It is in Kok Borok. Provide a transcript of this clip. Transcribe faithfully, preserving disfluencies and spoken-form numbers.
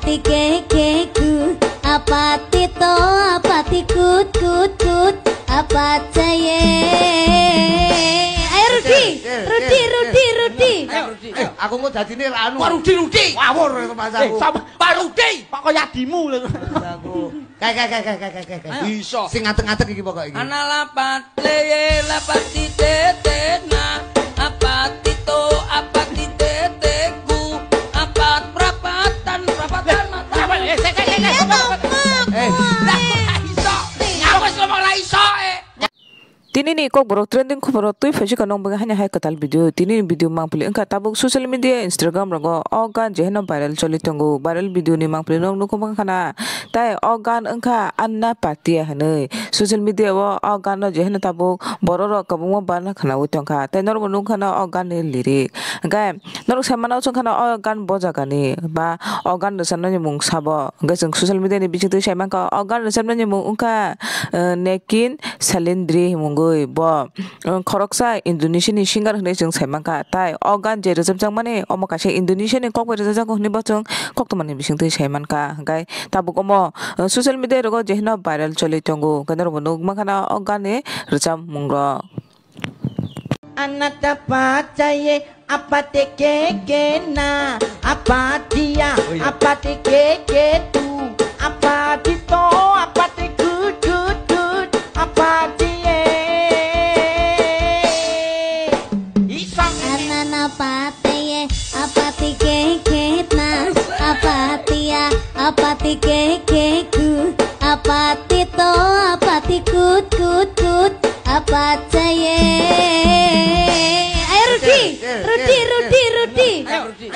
Tike ke ku, apati to, apati kut, kut, kut, apat saye. Ayo, Ruti, eh, eh, Ruti, eh, Ruti, eh, Ruti. Eh, Ruti. Eh, aku mau jadi nih anu. Wah, Ruti, Ruti. Wah, wor itu bahasa Eh, aku. Sama, Pak Ruti. Pak kok yadimu lho. Bahasa aku. Kae, kae, kae. Ayo. Iso. Sing ngadeg-ngadeg iki pokok iki. Ana lapat leye, lapat di tete na, apat di to, apat di tete ku, apat prapatan, prapatan, prapatan. Eh, sek, sek, sek, sek. Iya, Bang. Eh. Lah, kok ra iso? Aku wis ngomong ra iso, eh. Tini ni Kokborok trending khoboro twi phaisika nong bagwi haino hai kwtal video. Tini ni video mangpili wngkha tabuk social media Instagram rogo o gan jeheno viral choli tongo. Viral video ni mangpili nok nukho wngkha na. Tai o gan wngkha Anna Patia hinwi. Social media o o gan no jeheno tabuk borok rok kwbangma barna khwnaui tongkha. Tai norokbo nukha na o gan ni lyric. Hwnkhe norok sai mano chwngkha na o gan bo jaga ni ba o gan rwchapnai ni mung sabo. Hwnkhe chwng social media ni bisingtwi sai mankha o gan rwchapnai ni mung wngkha, eh, Nekin Salindri himungwi bo, eh, khoroksa Indonesia ni singer hinwi chwng sai mankha. Tai o gan je rwchapjakmani omo kaisa Indonesia ni kok bai rwchapjago hinwi bo chwng koktwma ni bisingtwi sai mankha. Hwnkhe tabuk omo, eh, social media rogo jehino viral choli tongo. Hwnkhe norokbo nukmankha na o gan ni rwchapmung rok. Anata pachaye, apate ke ke na, apatia, apate ke ke tu, apati to, apate good, good, good, apatie. Isang Anana pateye, apati ke ke na, apatia, apati ke ke ku, apati to, apati kut, kut, kut, apat saye. Ayo, Ruti, Ruti, Ruti, Ruti.